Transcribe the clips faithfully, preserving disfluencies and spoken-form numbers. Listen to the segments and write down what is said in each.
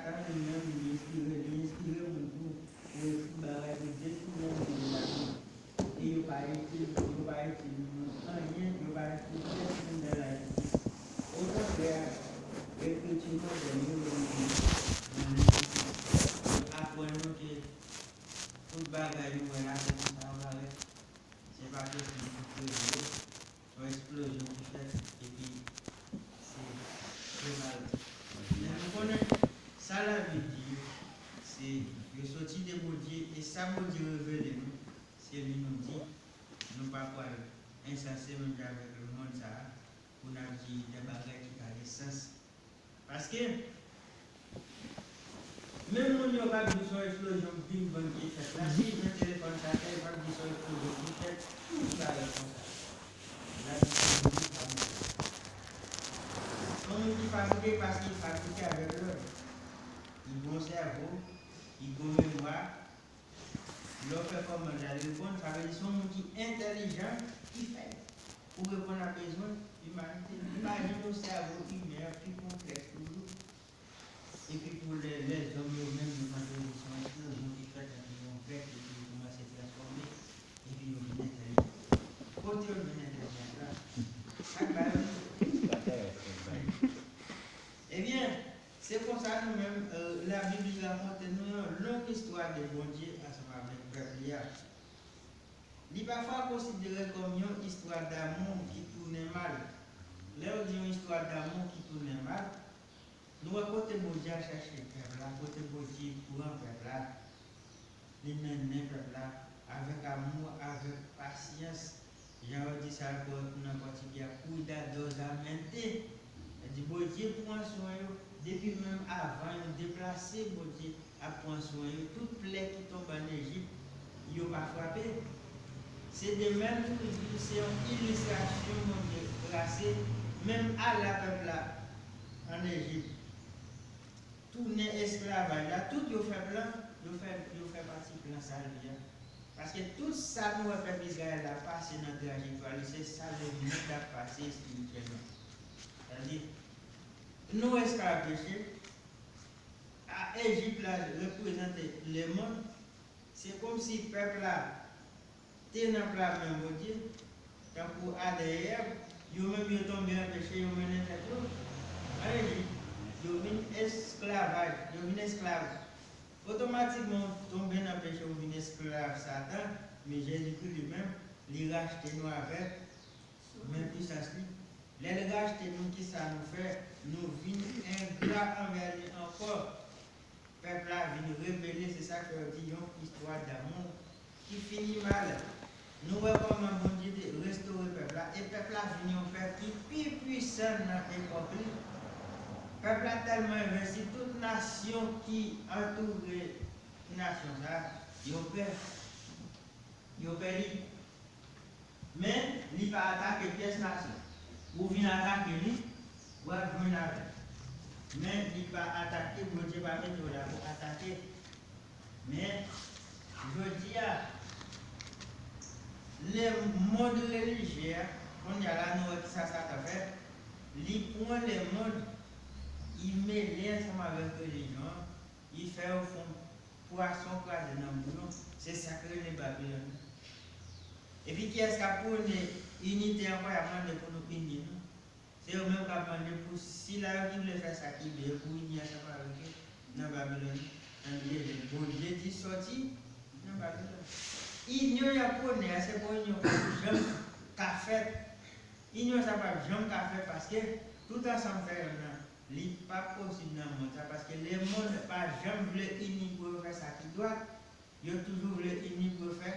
Li menm, li enspire, li enspire moun tou pou ekri bagay, pou dekri moun ki nan Labib. E yo pa itil, yo pa itil moun anyen, yo pa itil pèsonn nan layisite. Okontrè, ekriti modèn yo, yo vin nan layisite. Yo aprann nou ke tout bagay nou wè la, se konsa yo parèt. Se pa pèsonn ki kreye yo. Yon eksplozyon ki fèt, epi se prevalans. Men nou konnen sa Labib di yo, se yo soti de Bondye, e sa Bondye revele nou, se li nou di. Nou pa pral ensanse menm jan avèk lemonn sa a, pou n ap di de bagay ki pa gen sans. Paske, menm moun yo k ap di se yon eksplozyon Big Bang ki fèt la, si yo jwenn telefòn sa atè, yo p ap di se yon eksplozyon ki fèt, tout bagay konsa. Labib di se yon moun ki fabrike. Se yon moun ki fabrike paske li fabrike avèk lòd. Li gen yon sèvo, li gen yon memwa, lè w fè kòmand la, li reponn, sa vle di se yon moun ki entèlijan ki fè l. Pou reponn a bezwen imanite. Imajine yon sèvo imen an pi konplèks toujou. Epi pou lè, lèzòm yo menm, yo panse se yon eksplozyon ki fèt antre yon bèt epi yo kòmanse transfòme, epi yo vin entèlijan. Kote yo jwenn entèlijans la? Sa k ba yo li? Ebyen, se konsa nou menm, euh, Labib li rakonte nou yon long istwa de Bondye ansanm avèk pèp li a. Li pafwa konsidere kòm yon istwa damou ki tounen mal. Lè yo di yon istwa damou ki tounen mal, nou wè kote Bondye al chache pèp la, kote Bondye pran pèp la. Li mennen pèp la avèk amou, avèk pasyans. Jan yo di sa ankò nan pòtigè a, cuidadosamente. Sa di Bondye pran swen yo depi menm avan yo deplase, Bondye ap pran swen yo. Tout plè ki tonbe ann Ejip, yo pa frape. Se de menm tou, se yon ilistrasyon Bondye trase, menm ala pèp la ann Ejip. Tounen esklavaj la, tout yo fè plan, yo fè, yo fè pati plan sali a. Paske tout sa nou wè pèp Izrayèl la pase nan trajektwa li, se sa lemonn ap pase espirityèlman. Sa vle di, nou esklav peche, a Ejip la reprezante lemonn, se kòmsi pèp la te nan pla men Bondye, tankou Adan e Èv, yo menm yo tonbe an peche, yo mennen tèt yo ann Ejip. Yo vin esklavaj, yo vin esklav. Otomatikman, ou tonbe nan peche, ou vin esklav Satan, men Jezikri li menm, li rachte nou avèk men pwisans li. Lè l rachte nou, kisa nou fè? Nou vin engra anvè li ankò. Pèp la vin rebele, se sa k fè yo di yon istwa damou ki fini mal. Nou wè kòman Bondye te restore pèp la, e pèp la vin yon pèp ki pi pwisan nan epòk li. Pèp la tèlman envensi, tout nasyon ki antoure nasyon sa a, yo pè. Yo pè li. Men, li pa atake pyès nasyon. Ou vin atake li, w ap jwenn avè l. Men, li pa atake, Bondye pa mete w la pou atake. Men, jodi a, lemonn relijye a, kounye a la, nou wè kisa Satan fè. Li pran lemonn, li mele ansanm avèk relijyon an, li fè yo fon pwason kraze nan bouyon, se sa k rele Babilòn nan. Epi kiyès k ap pwone inite ankò? Y ap mande pou nou ini nou. Se yo menm k ap mande pou sila yo ki vle fè sa ki byen, pou ini ansanm avèk yo nan Babilòn nan. Tandike Bondye di sòti nan Babilòn. Inyon y ap pwone a, se pa yon inyon k ap janm ka fèt. Inyon sa p ap janm ka fèt paske tout ansanm fè yonn nan. Li p ap posib nan mond sa, paske lemonn pa janm vle ini pou yo fè sa ki dwat. Yo toujou vle ini pou yo fè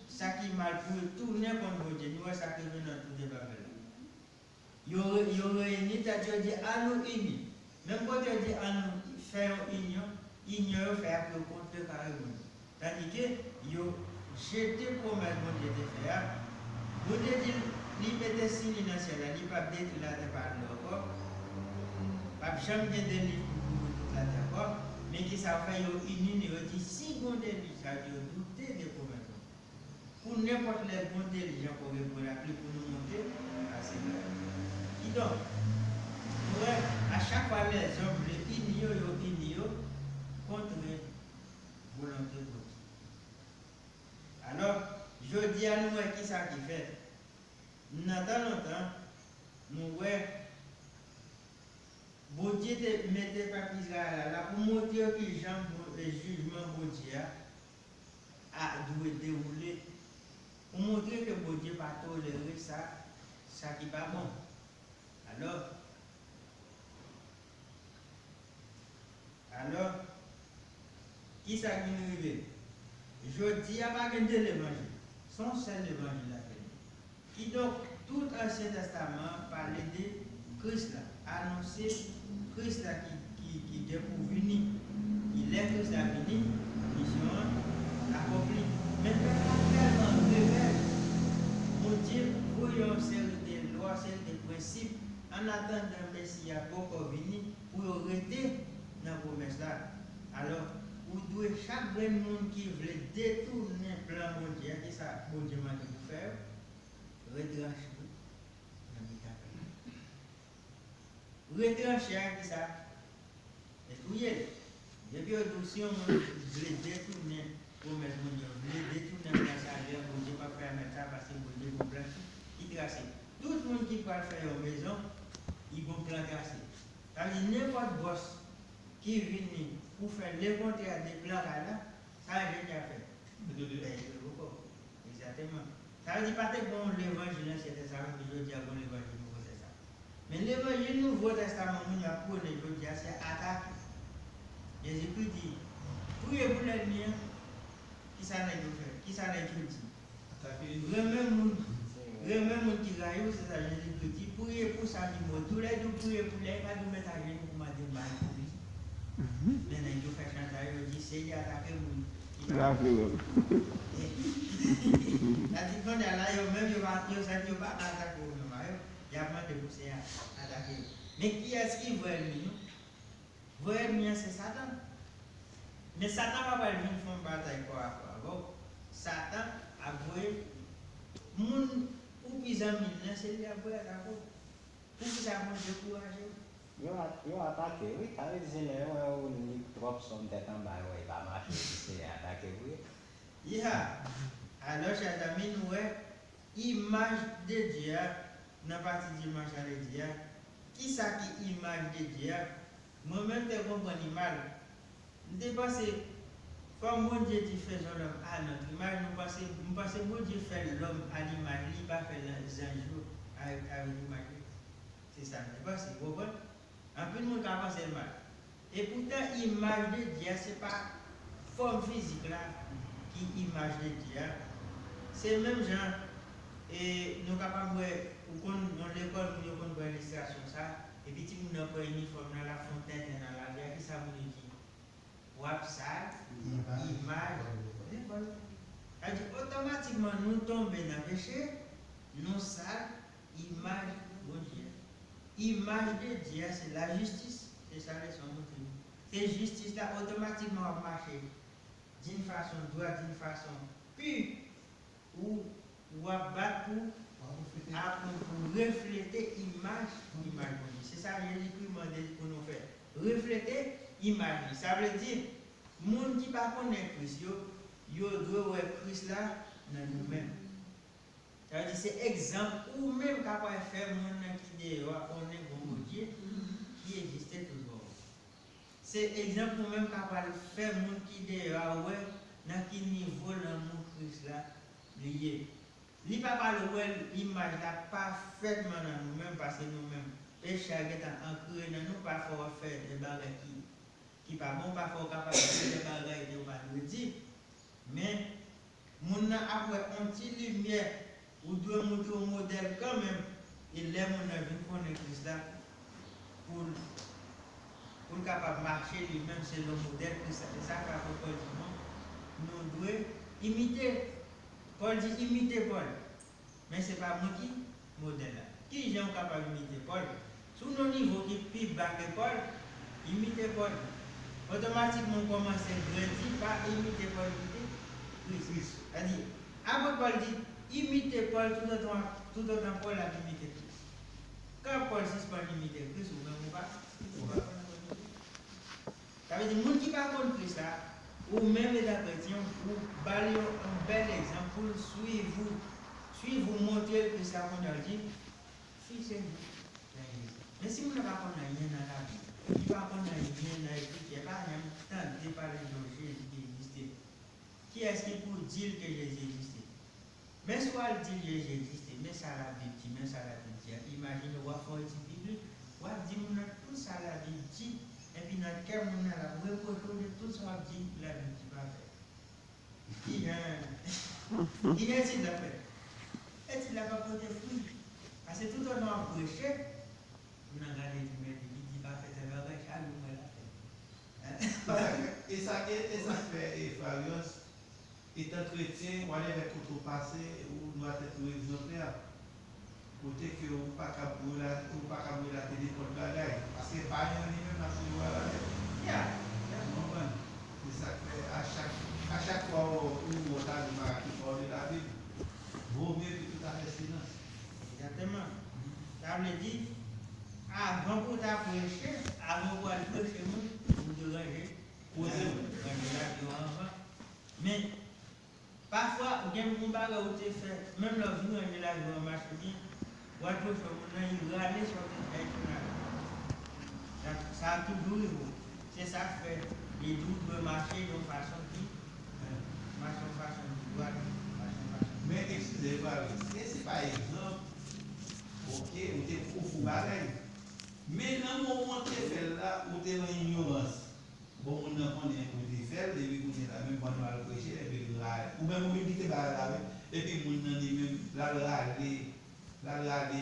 sa ki mal, pou yo tounen kont Bondye. Nou wè sa k rive nan Tou de Babèl la. Yo re-, yo reyini tèt yo, di, "An nou ini." Menm kote yo di, "An nou fè yon inyon," inyon yo fè a pou yo kontrekare Bondye. Tandike yo jete pwomès Bondye te fè a. Bondye di li mete siy li nan syèl la, li p ap detwi latè pa dlo ankò. P ap janm gen delij pou kouvri tout latè ankò. Men kisa yo fè? Yo ini nou, yo di si gon delij, sa vle di yo doute de pwomès Bondye. Pou nenpòt lè gon delij ankò gen pou lapli pou nou monte, pase la. Kidonk, nou wè, a chak fwa lèzòm vle ini yo, yo ini yo, Kisa ki fèt? Nan tan lontan, nou wè Bondye te mete pèp Izrayèl la la pou montre yo kijan jijman Bondye a dwe dewoule, pou montre ke Bondye pa tolere sa, sa ki pa bon. Alò, alò, kisa ki vin rive? Jodi a pa gen de levanjil. Se yon sèl levanjil la gen. Kidonk, tout Ansyen Tèstaman an pale de Kris la, anonse Kris la ki, ki, ki gen pou vini. Ki lè Kris la vini, misyon an akonpli. Men pèp la tèlman rebèl, Bondye voye yon seri de lwa, yon seri de prensip, an atandan Mesi a poko vini, pou yo rete nan pwomès la. Alò, ou dwe, chak grenn moun ki vle detounen plan Bondye a, kisa Bondye mande pou fè yo? Retranche nan mitan pèp la. Retranche a kisa? E touye l. Depi yo di w si yon moun vle detounen pwomès Bondye, vle detounen plan sali a, Bondye p ap pèmèt sa, paske Bondye gon plan ki trase. Tout moun ki pral fè yon mezon, li gon plan trase. Sa vle di nenpòt bòs ki vini pou fè lekontrè de plan kay la, sa enjenyè a fè? Li pèdi l poko. Egzakteman. Sa vle di pa te gen yon levanjil Ansyen Tèstaman, epi jodi a gen yon levanjil Nouvo Tèstaman. Men levanjil Nouvo Tèstaman moun yo ap pwone jodi a se atake. Jezikri di, priye pou lènmi an. Kisa nèg yo fè? Kisa nèg yo di? Atake li. Renmen moun, renmen moun ki rayi w, se sa Jezikri di. Priye pou sa ki mò di w. Lè l di w priye pou li a, li pa di w met ajenou pou mande mal pou li. Men nèg yo fè chantaj, yo di Seyè atake moun ki pa. Atake moun. Sa di kounye a la, yo menm yo pa, yo santi yo pa ka atake yo menm a yo. Y ap mande pou Seyè atake yo. Men kiyès ki vrè ènmi nou? Vrè ènmi an se Satan. Men Satan pa pral vin fè yon batay kò a kò avè w. Satan ap voye moun ou pi zanmi l lan, se li ap voye atake w. Poukisa Bondye kouraje w? Yo a-, yo atake, wi. Sa vle di se lè yo wè ou li twòp sòm tèt anba, yo wè li pa mache, se atake vre. Yeah. Alò, chè zanmi, nou wè imaj de Dye a nan pati dimanch a lendi a. Kisa ki imaj de Dye a? Mwen menm te konprann li mal. M te panse, kòm Bondye di faisons l'homme à notre image, nou panse, m panse Bondye fè lòm a limaj li, li pa fè la-, zanj yo a, avèk imaj li. Se sa m te panse, w konprann? Anpil moun ka panse l mal. Epoutan, imaj de Dye a, se pa fòm fizik la ki imaj de Dye a. Se menm jan, e, nou kapab wè, ou konn, nan lekòl, moun yo konn pran ilistrasyon sa, epi timoun nan pran inifòm nan, l ap fè yon tenten nan lari a, kisa moun yo di? W ap sal imaj lekòl. Sa vle di, otomatikman, nou tonbe nan peche, nou sal imaj Bondye. Imaj de Dye a, se lajistis. Se sa leson an montre nou. Se jistis la, otomatikman, w ap mache d'une façon droite, d'une façon pure. Ou, w ap bat pou, pou reflete imaj, imaj Bondye. Se sa Jezikri mande pou nou fè. Reflete imaj li. Sa vle di, moun ki pa konnen Kris yo, yo dwe wè Kris la nan nou menm. Sa vle di, se egzanp ou menm k ap fè moun nan ki deyò a konnen gon Bondye ki egziste toujou. Se egzanp ou menm k ap fè moun ki deyò a wè nan ki nivo lanmou Kris la li ye. Li pa pral wè imaj la pafètman nan nou menm, paske nou menm, peche a gentan ankre nan nou, pafwa w ap fè de bagay ki, ki pa bon, pafwa w kapab di de bagay ke w pa dwe di. Men, moun nan ap wè yon ti limyè, ou dwe montre yon modèl kanmenm, e lè moun nan vin konnen Kris la, pou l, pou l kapab mache li menm selon modèl Kris la. Se sa k fè apot Pòl di nou, nou dwe imite. Pòl di, imite Pòl. Men se pa mwen ki modèl la. Ki jan w kapab imite Pòl? Si w nan yon nivo ki pi ba ke Pòl, imite Pòl. Otomatikman, w kòmanse grandi pa imite Pòl, imite Kris. Kris. Sa di, apot Pòl di, imite Pòl toutotan, toutotan Pòl ap imite Kris. Kan Pòl sispann imite Kris, ou menm ou pa, ou pa konn konn imite. Sa vle di, moun ki pa konn Kris la, ou menm etan kretyen, ou ba l yon, yon bèl egzanp pou l swiv ou. Swiv ou montre l ke sa konn al di, si se nou, men Jezi. Men si moun nan pa konn anyen nan Labib, li pa konn anyen nan Ekriti, li pa janm tande pale de yon Jezi ki egziste, kiyès ki pou di l ke Jezi egziste? Men si w al di l Jezi egziste, men sa Labib di, men sa Labib di a, imajine w ap fè yon etid biblik, w ap di moun nan tout sa Labib di, epi nan kè moun nan l ap repwoche w de tout sa w ap di Labib di pa fè. Kijan, kijan etid la fè? Etid la pa pote fwi. Paske toutotan w ap preche, moun nan gade di men li di pa fè tèl bagay, chak jou mwen la fè. E sa k e sa k fè e Farios, etan kretyen, whatever kote w pase, ou dwa tèt ou egzanplè. Kote ke ou pa kab relate, ou pa kab relate nenpòt bagay. Paske pa yon li menm ap swiv ou alavè. Yeah, yeah. Ou konprann? Se sa k fè a chak a chak fwa ou ou wè w ta li bagay ki pa w li Labib, vo mye ke tout afè silans. Egzakteman. Sa vle di, avan pou w ta preche, avan pou w al preche moun, ou deranje. Koze moun. Deranje lavi w anvan. Men, pafwa, gen yon bagay ou te fè, menm lè w vin ranje lavi w an mache byen, w al pwoche moun nan, li rale sa w te fè, li tounen avè l. Sa, sa ap toujou rive w. Se sa k fè, li di w dwe mache yon fason ki, mache yon fason ki dwat, mache yon fason ki. Men, eskize, Evariste, si pa egzanp, oke, ou te, ou fè yon bagay. Men, nan moman w te fè l la, ou te nan inyorans. Bon, moun nan konnen ou te fè l, epi kounye a la menm pandan w al preche, epi l rale. Ou menm ou vin kite bagay la menm, epi moun nan li menm, l al rale, l al rale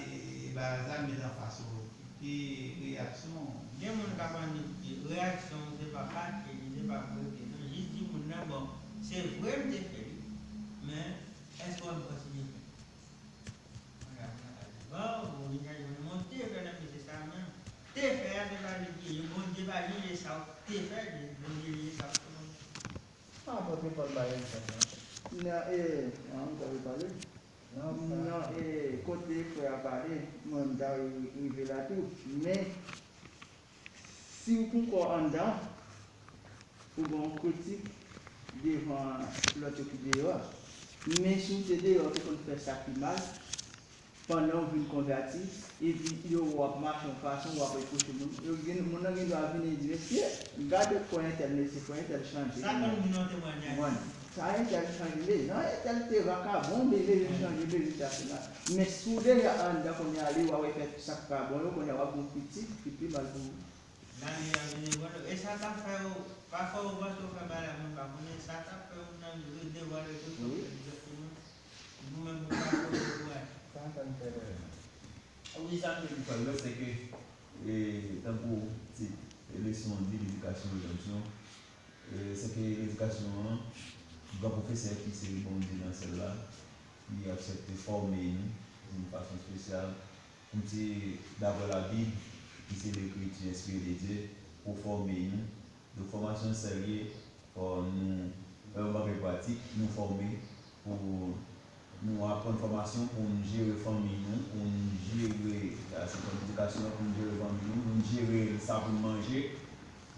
bagay sa l met anfas ou. Ki reyaksyon w? Gen moun k ap annik di, reyaksyon w se pa fache li, se pa pwete non, jis di moun nan, bon, se vre m te fè li, men èske w ap kontinye fè l? Bon, ou vin gade, men mwen te fè nan mesye sa menm. Te fè a, se pa li ki ye. Bondye pa jije sa w te fè, Bondye jije sa w te fè. Apot Pòl bay egzanp lan. Nan e, an, ou ta vle pale? Nan e, kote frè a pale, mwen m ta rive la tou. Men, si w poko anndan, ou gen yon kritik devan lòt yo ki deyò a. Men si w te deyò, ou te konn fè sa ki mal, pandan w vin konvèti, epi yo wè w ap mache yon fason, w ap repwoche moun, yo gen, moun nan gen dwa vini e di, mesye, gade kò entèl, mesye, kò entèl chanje. Sa konn vin yon temwanyaj. Sa entèl chanje, men jan entèl te vakabon, men li chanje, men li sa, se la. Men si w deja anndan kounye a, li wè w fè sa k pa bon yo, kounye a w ap gen yon kritik ki pi mal pou ou. Nan li an vini vòlè. E sa t ap fè w, pafwa ou panse w fè bagay la moun pa konnen, sa t ap fè w nan vini vòlè tou, egzakteman. Ou menm ou pa konnen kouraj. Sa antann fè lè. Wi, sa m te di fè lè, se ke, e, tankou tit leson an di, ledikasyon redanmsyon, e, se ke ledikasyon an, gran pwofesè ki se Bondye nan syèl la, ki aksepte fòme nou yon fason espesyal, Kòmsi, daprè Labib, ki se lekriti enspire de Dye, pou fòme nou. Donk, fòmasyon an sèl ye, fò nou fè yon bagay pratik, nou fòme pou nou aprann fòmasyon pou nou jere fanmi nou, pou nou jere, sa se fòm edikasyon an, pou nou jere fanmi nou, pou nou jere sa pou nou manje.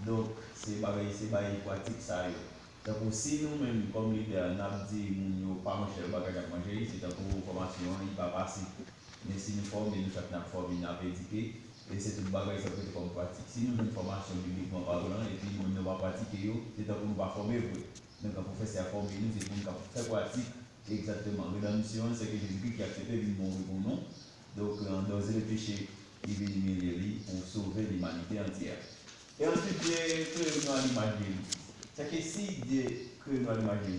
Donk, se bagay, se bagay pratik sa yo. Tankou si nou menm, kòm lidè, n ap di moun yo pa manje bagay n ap manje, se tankou fòmasyon an, li pa pase. Men si nou fòme, nou chak n ap fòme, n ap edike, e se tout bagay sa k rete kòm pratik. Si nou jwenn fòmasyon biblikman palan, epi moun yo pa pratike yo, se tankou nou pa fòme vre. Men kan pwofesè a fòme nou, se pou nou ka fè pratik egzakteman. Redanmsyon an, se ke Jezikri ki aksepte vin mouri pou nou. Donk, andòze le peche, li vin imilye li pou sove limanite antyè. E answit, Dye kreye nou a limaj de li. Sèke si Dye kreye nou a limaj de li,